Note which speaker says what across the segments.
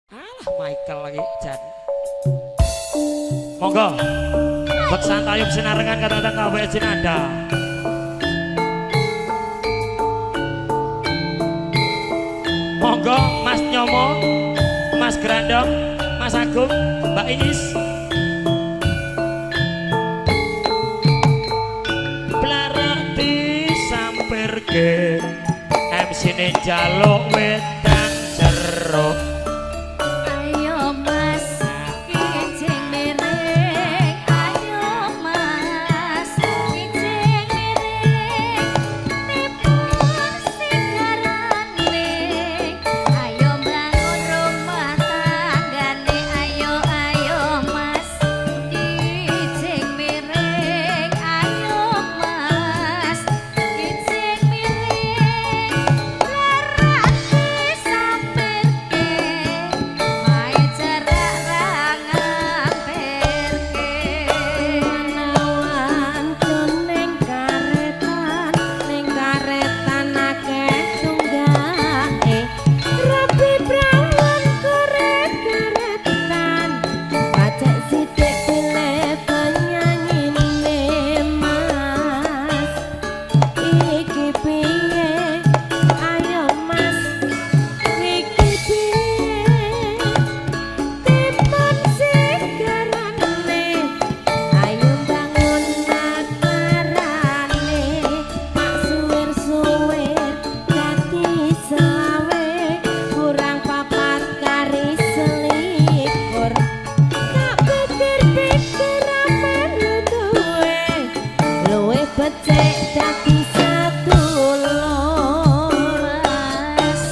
Speaker 1: Alah Michael lagi jan. Monggo. Beksan tayub sinarengan kadang-kadang kabeh jinanda. Monggo Mas Nyomo, Mas Grandong, Mas Agung, Mbak Iis. Blarati sampirke MC ne njaluk wedang jeruk.
Speaker 2: Ayo Mas kijing miring, ayo Mas kijing miring, tipun sigarane, ayo bangun rumah tanggane, ayo ayo Mas kijing miring, ayo Mas kijing miring, larati sampirke, mae jarak ra ngampirke.
Speaker 3: Menawan ning karetan akeh tunggake, rabi prawan koret-karetan, pacek sithik pilih penyanyine Mas. Iki piye, ayo Mas, iki piye, tipun sigarane, ayo bangun nakarane, pak suwir-suwir dadi selawe, kurang papat kari selikur, tak pikir-pikir amen duwe, luwih becik dadi sedulur.
Speaker 2: Mas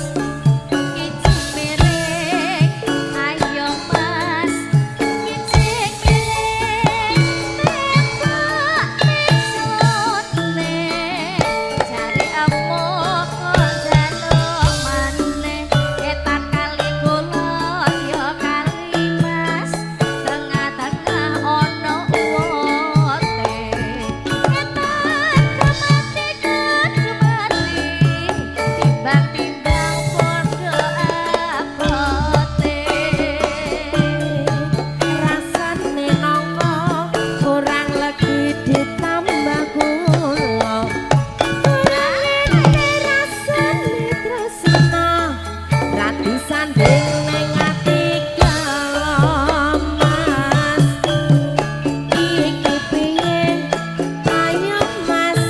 Speaker 2: kijing miring, ayo Mas kijing miring, tembak maksudne, jare amuk njaluk maneh, etan kali kulon ya kali Mas, tengah-tengah ono wote, etan kemati kudu mati, timbang-timbang padha abote.
Speaker 3: Rasane nangka kurang legi ditambah gula, kurang ngene rasane tresna, ra disanding ning ati gelo Mas. Iki piye, ayo Mas,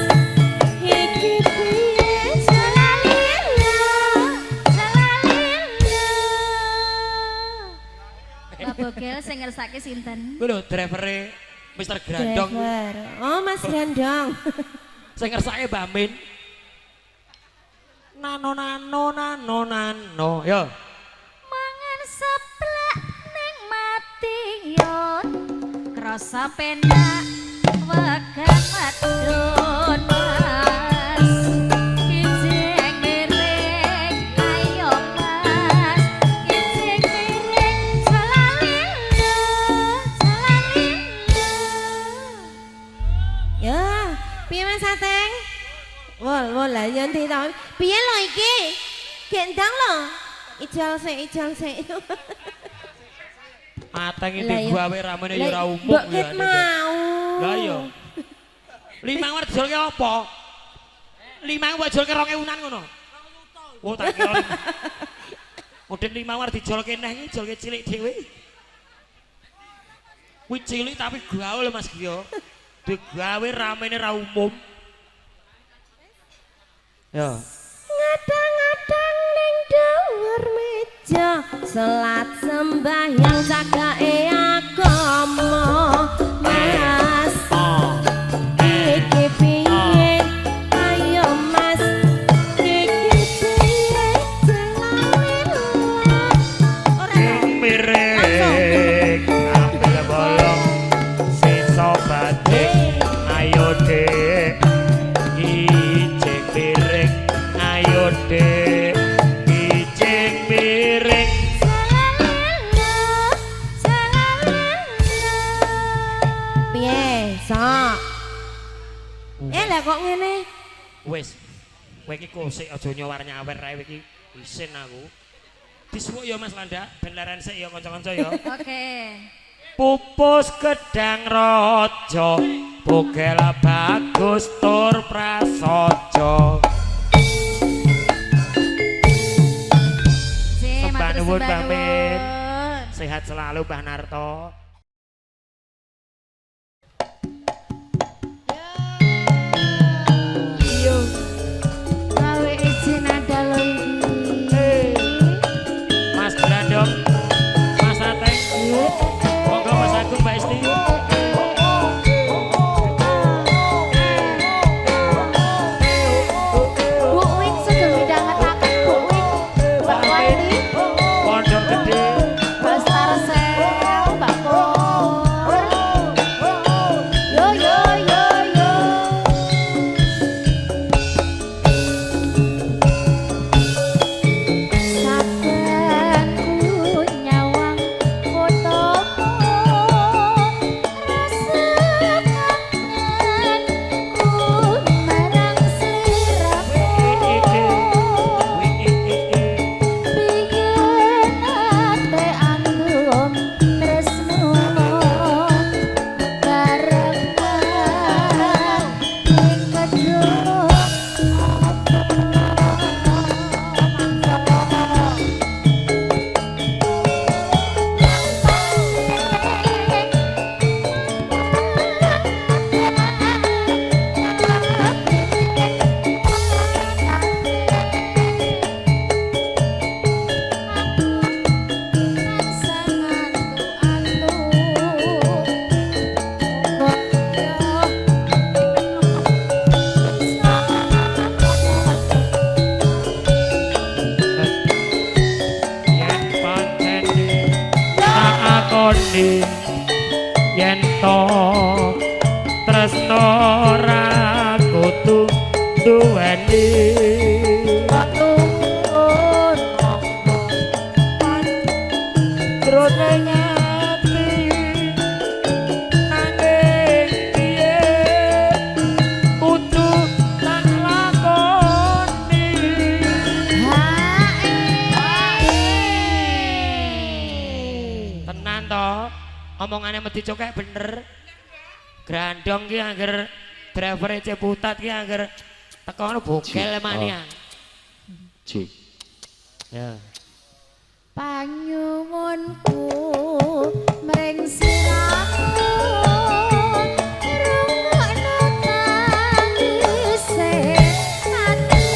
Speaker 3: iki piye,
Speaker 2: Jalalilo, jalalilo. Mbak Bogel sing ngersake sinten?
Speaker 1: Kuwi lho drivere Mr. Grandong.
Speaker 3: Driver. Oh Mas Grandong.
Speaker 1: Sing ngersake Mbak Min. Nano nano nano nano. Yo.
Speaker 2: Mangan seplak ning Madiun, krasa penak wegan medun Mas. Kijing miring, ayo Mas kijing miring, jalalilo, jalalilo.
Speaker 3: Ya, piye Mas Ateng? Wol, wol lah yo ndi to? Piye lho iki? Gendang lho. Ijal sik, ijal sik.
Speaker 1: Ateng iki
Speaker 3: Lah iya.
Speaker 1: gawe ramene ya ora umum
Speaker 3: Mbok
Speaker 1: ya.
Speaker 3: ket mau.
Speaker 1: Lah iya. Limang war dijolke apa? Limang mbok jolke 2000-an ngono. Oh tak kira. Model limang war dijolke neh iki jolke cilik dhewe. Kuwi cilik tapi gaul Mas Gio. Digawe ramene ra umum. Ya.
Speaker 3: Ngadang-ngadang ning dhuwur meja, salat sembahyang cagake agama Mas.
Speaker 1: Oh.
Speaker 3: Iki piye, ayo Mas, iki piye, jalalilo. Ora to?
Speaker 1: Miring ambil bolong sisa batik, ayo dek ijing miring, ayo dek ijing miring.
Speaker 2: Jalalilo, jalalilo.
Speaker 3: Piye, sok? Lah kok ngene?
Speaker 1: Wis kowe iki kosik aja nyawar-nyawer ae iki isin aku. Disuwuk ya Mas Landak, ben leren sik ya kanca-kanca ya.
Speaker 2: Oke.
Speaker 1: Pupus gedang raja, bogel bagus tur prasaja. Sembah nuwun Mbah Min. Sehat selalu Mbah Narto.
Speaker 2: Yo. Gawe izin ada lo iki.
Speaker 1: Mas Brandong, Mas Ateng, monggo Mas Agung, Mbak Isti.
Speaker 2: Bu Win sugeng midhangetaken Bu Win, Mbak Wati,
Speaker 1: Pondok Gede,
Speaker 2: Mbak Starsel, Mbak Pur. Yo yo yo yo. Saben ku nyawang fotomu, rasa kangenku marang sliramu. Piye nate andum tresno barengan ing kedung.
Speaker 1: Yen pancen tak akoni yen to tresno ra kudu duweni. Jroning ati nanging piye kudu tak lakoni. Tenan to, omongane Medi Cokek bener. Grandong ki angger drivere Ciputat ki angger teko ngono bokel mania.
Speaker 4: C.
Speaker 1: Ya.
Speaker 2: Panyuwunku mring siramu, rungokno tangise ati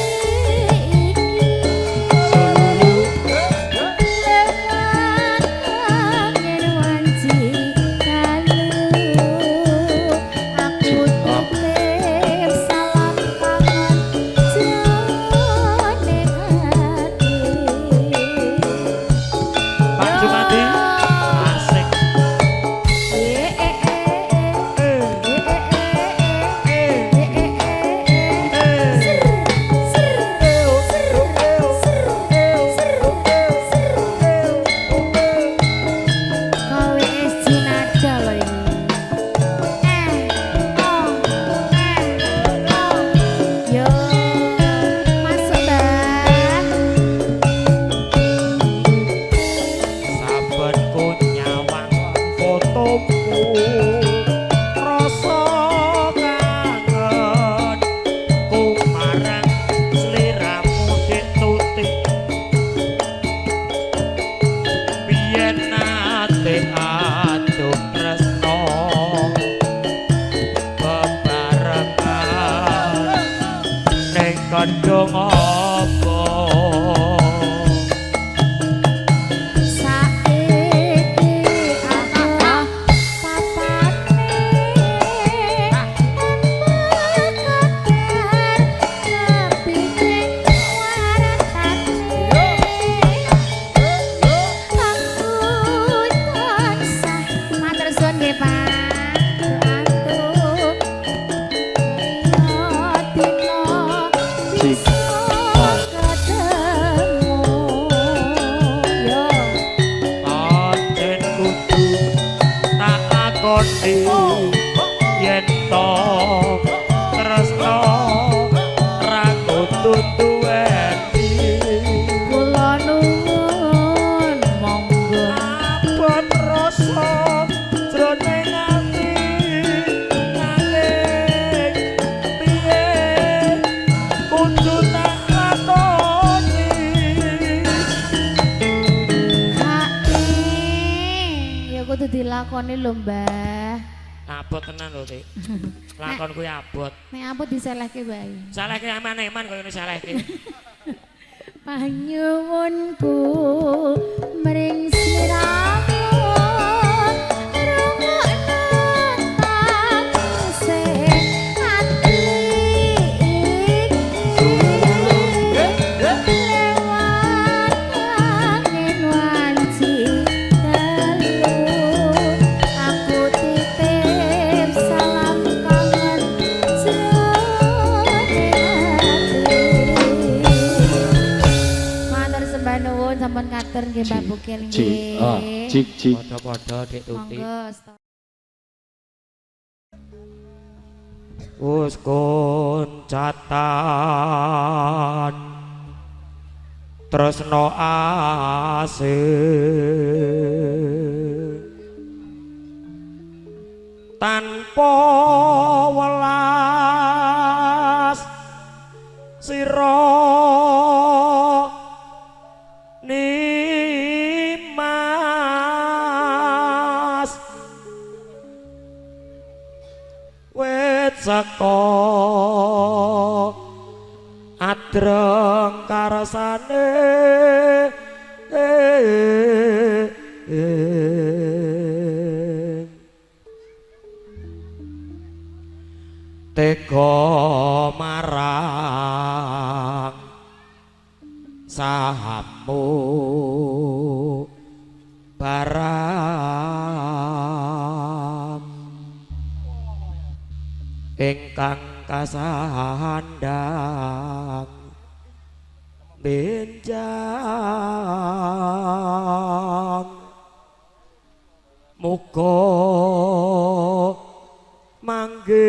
Speaker 2: iki. Lewat angin wanci dalu, aku titip salam kangen jroning ati.
Speaker 1: Pak Jumadi asik. Saben ku nyawang fotomu, rasa kangen ku marang sliramu Dik Tuti. Biyen nate aduh tresno bebarengan ning kendhung apa.
Speaker 2: Saiki aku papane tanpa kabar kepingin waratane. Aku tansah matur suwun nggih Pak. Antuk dina bisa ketemu. Yo.
Speaker 1: Pancen kudu tak akoni yen to tresno ra kudu duweni.
Speaker 2: Kula nuwun dilakoni lho, Mbah.
Speaker 1: Abot tenan lho, Tik. Lakon kuwi abot.
Speaker 2: Nek abot diselehke wae.
Speaker 1: Selehke eman-eman koyo ngene selehke.
Speaker 2: Panyuwunku mring sliramu rungokno tangise ati iki lewat angin wanci telu aku titip salam kangen jroning ati. Matur sembah nuwun sampun katur nggih Mbak Bukil nggih.
Speaker 4: Cik cik.
Speaker 1: Padha-padha Dik Tuti.
Speaker 2: Monggo. Stop.
Speaker 1: Wis koncatan tresno asih tanpa welas sira nimas wit saka adreng karsane tega marang sahamu barang ingkang kasandhang benjang muga manggih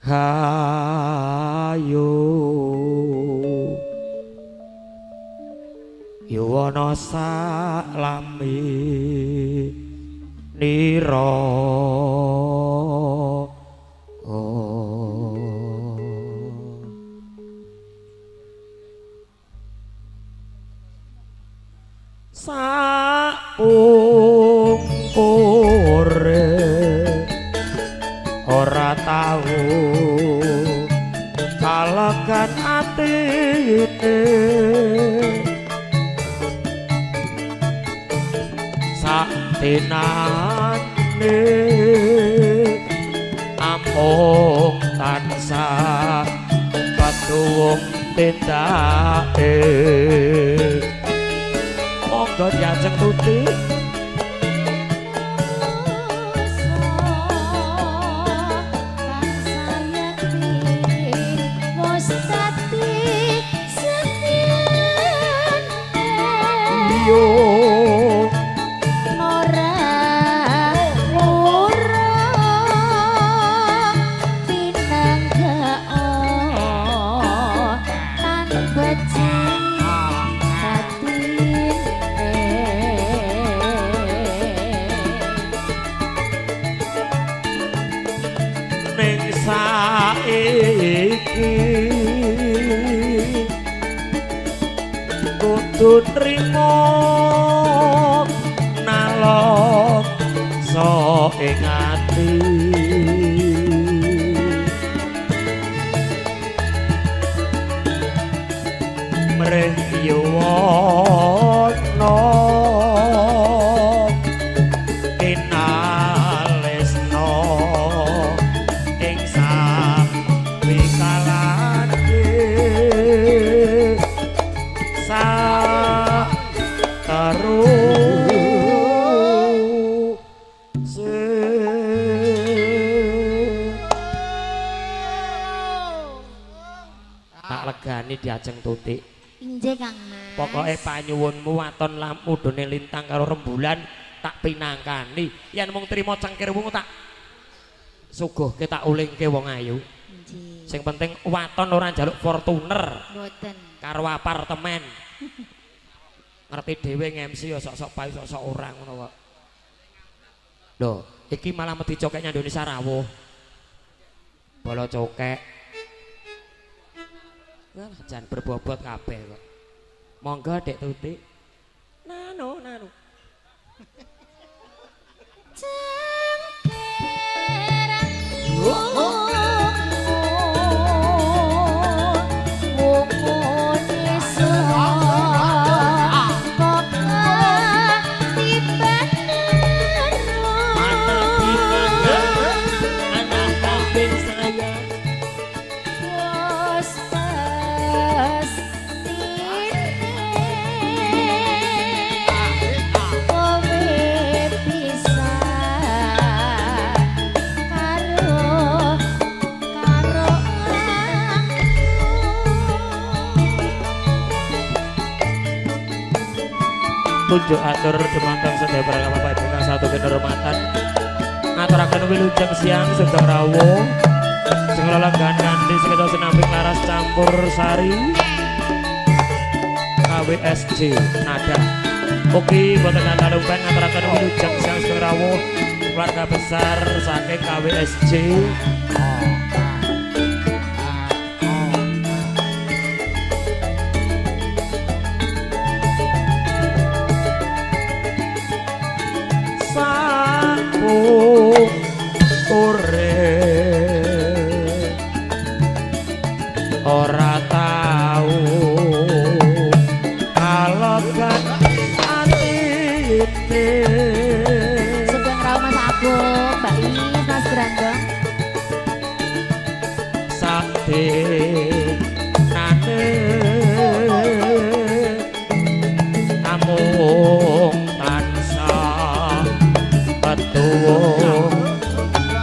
Speaker 1: hayu yuwana salami nira. Saungkure ora tau kalegan atine saktinane amung tansah ketuwung tindake. Monggo diajeng Tuti. Yo
Speaker 2: ora ora pinanggao tan becik batine
Speaker 1: ning saiki kudu nrimo nalongso ing ati mrih yuwana kinalesna ing sawikalane sa terus tak legani diajeng Tuti.
Speaker 2: Injih Kang Mas.
Speaker 1: Pokoke panyuwunmu waton lamudune lintang karo rembulan tak pinangkani. Yen mung trimo cengkir wungu tak suguhke tak ulingke wong ayu.
Speaker 2: Injih.
Speaker 1: Sing penting waton ora njaluk Fortuner.
Speaker 2: Mboten.
Speaker 1: Karo apartemen. Ngerti dhewe nge-MC ya sok-sok payu sok-sok ora ngono kok. Lho, iki malah mesti cokek nyandoni rawuh. Bala cokek. Wah, jan berbobot kabeh kok. Monggo Dek Tuti. Nah. Tunjuk atur dumateng sedaya para bapak ibu kang satu kinurmatan. Ngaturaken wilujeng siang sugeng rawuh. Sing lelenggahan kanthi sekeca sinampi laras campur sari KWSJ nada. Ugi boten katalumpen ngaturaken wilujeng siang sugeng rawuh keluarga besar saking KWSJ. Ora tau kalogan atine.
Speaker 2: Sugeng rawuh Mas Agung, Mbak Is, Mas Grandong.
Speaker 1: Sakti nane namung tansah petuwung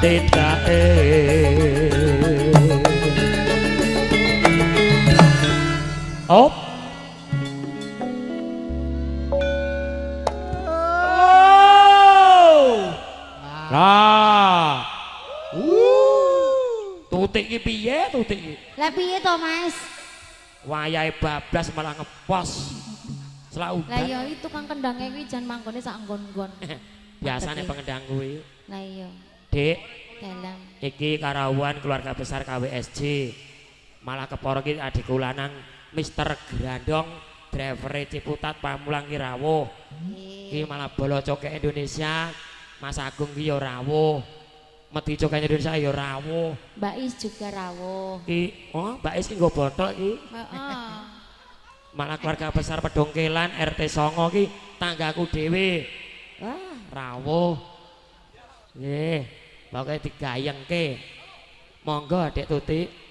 Speaker 1: titake. Op. Oh. Lah. Tutik iki piye tutik iki?
Speaker 2: Lah piye to, Mas?
Speaker 1: Wayahe bablas malah ngepos. Selak udan.
Speaker 2: Lah iya iki tukang kendange kuwi jan manggone sak nggon-nggon.
Speaker 1: Biasane pengendang kuwi.
Speaker 2: Lah iya.
Speaker 1: Dik,
Speaker 2: dalam.
Speaker 1: Iki karawuhan keluarga besar KWSJ. Malah keporo iki adikku lanang Mister Grandong, driver Ciputat Pamulang ki rawuh. Iki malah bolo cokek Indonesia, Mas Agung ki ya rawuh. Medi cokek Indonesia ya rawuh.
Speaker 2: Mbak Is juga rawuh.
Speaker 1: Ki, oh Mbak Is ki nggo bothok ki.
Speaker 2: Heeh.
Speaker 1: Malah keluarga besar Pedongkelan RT 9 ki tanggaku dhewe. Ah, rawuh. Nggih, pokoke digayengke. Monggo Adik Tuti.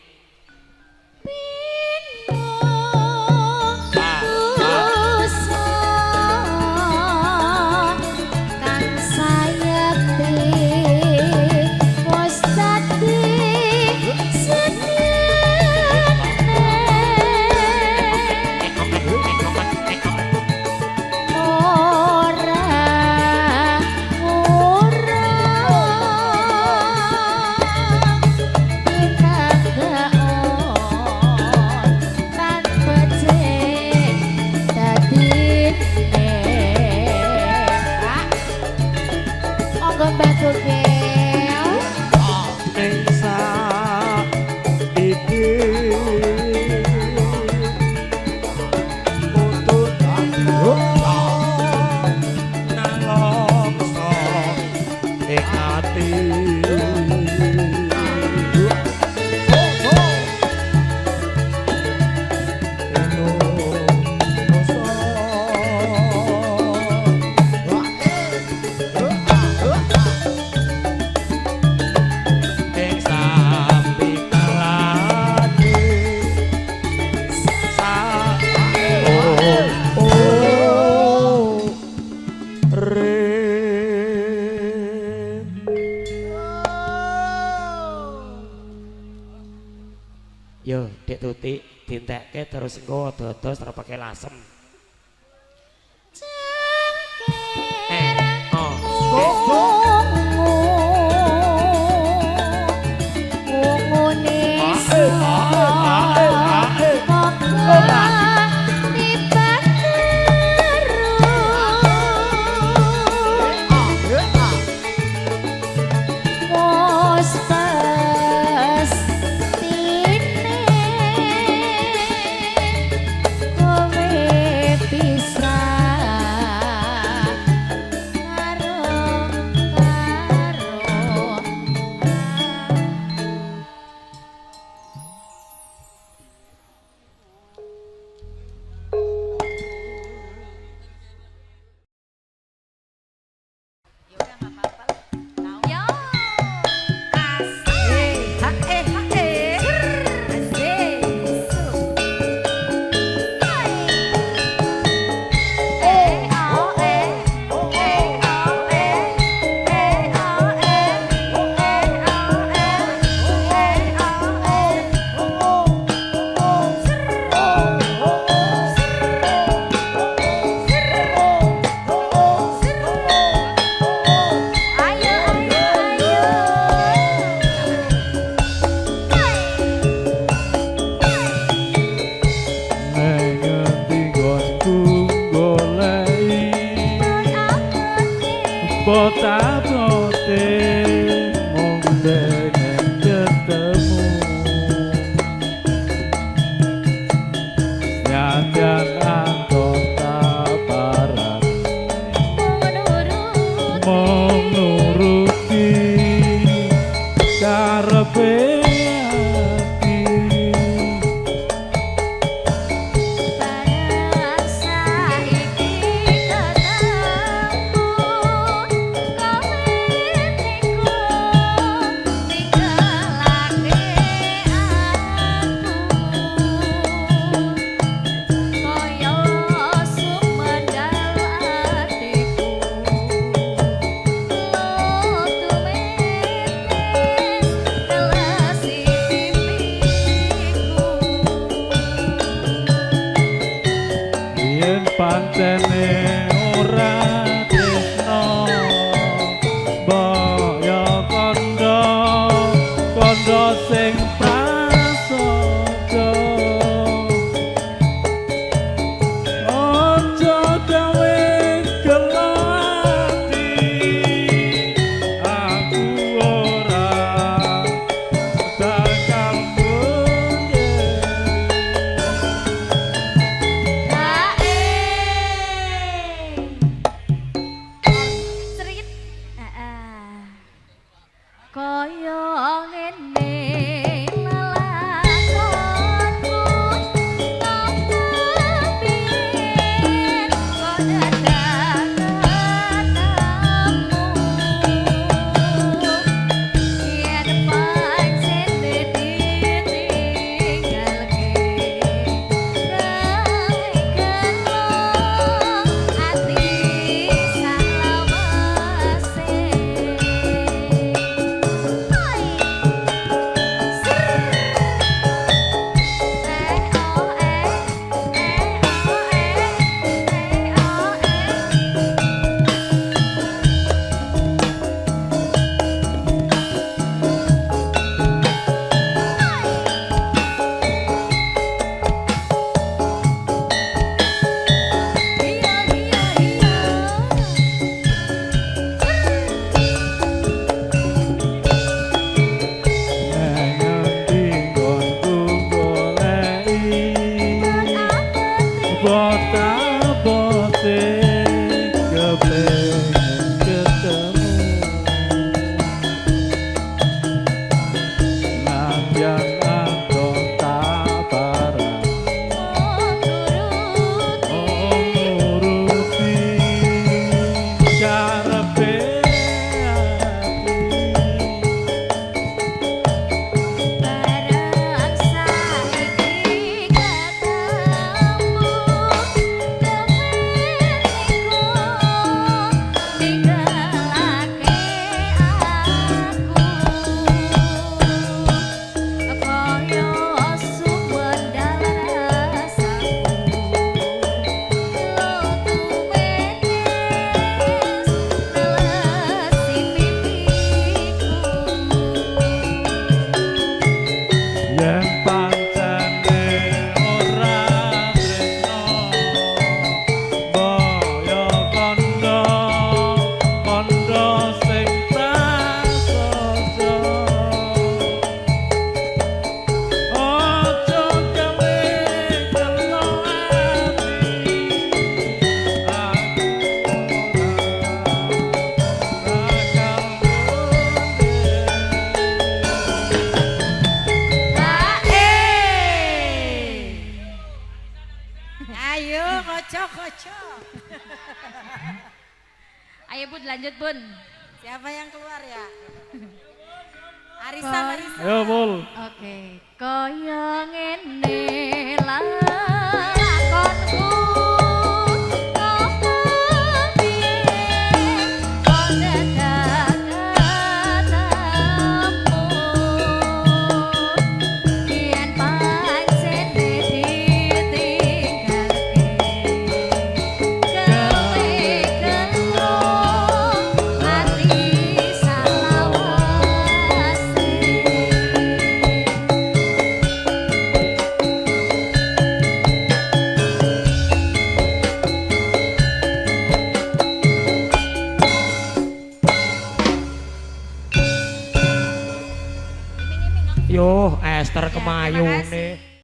Speaker 1: Yo, Dek Tuti dintekke terus engko dados terus pakai lasem.
Speaker 2: Kowe
Speaker 4: Nadyan anggota barat mung nuruti karepe ati.
Speaker 2: Barang saiki ketemu kowe teko ninggalake aku kaya sumendal atiku lutumetes kelesi pipiku.
Speaker 4: Yen pancene ora tresno mbok kandha kandha sing prasaja aja gawe gelo ati aku ora bakal mundur.
Speaker 2: Cerit. Heeh. Kaya ngene lelakonku piye kok dadak ketemu yen pancene ditinggalke gawe gelo ati salawase. Hai. Ser. Eh oh eh eh oh eh eh oh eh. Iya iya iya.
Speaker 4: Neng ngendi nggonku goleki bota-bote kepengin ketemu nadyan anggota barat nuruti karepe ati.
Speaker 2: Barang saiki ketemu kowe teko ninggalake aku kaya sumendal rasaku lutumetes nelesi pipiku.
Speaker 4: Yen pancene ora tresno mbok kandha kandha sing prasaja aja gawe gelo ati aku ora bakal mundur.
Speaker 5: Ayo kocok-kocok.
Speaker 2: Ayo Bun, lanjut Bun.
Speaker 5: Siapa yang keluar ya? Arisan, arisan.
Speaker 4: Ayo Bul.
Speaker 2: Oke, kaya ngene lakonku ngopo piye kok dadak ketemu yen pancene ditinggalke gawe gelo ati salawase.
Speaker 1: Yo, Esther kemayune.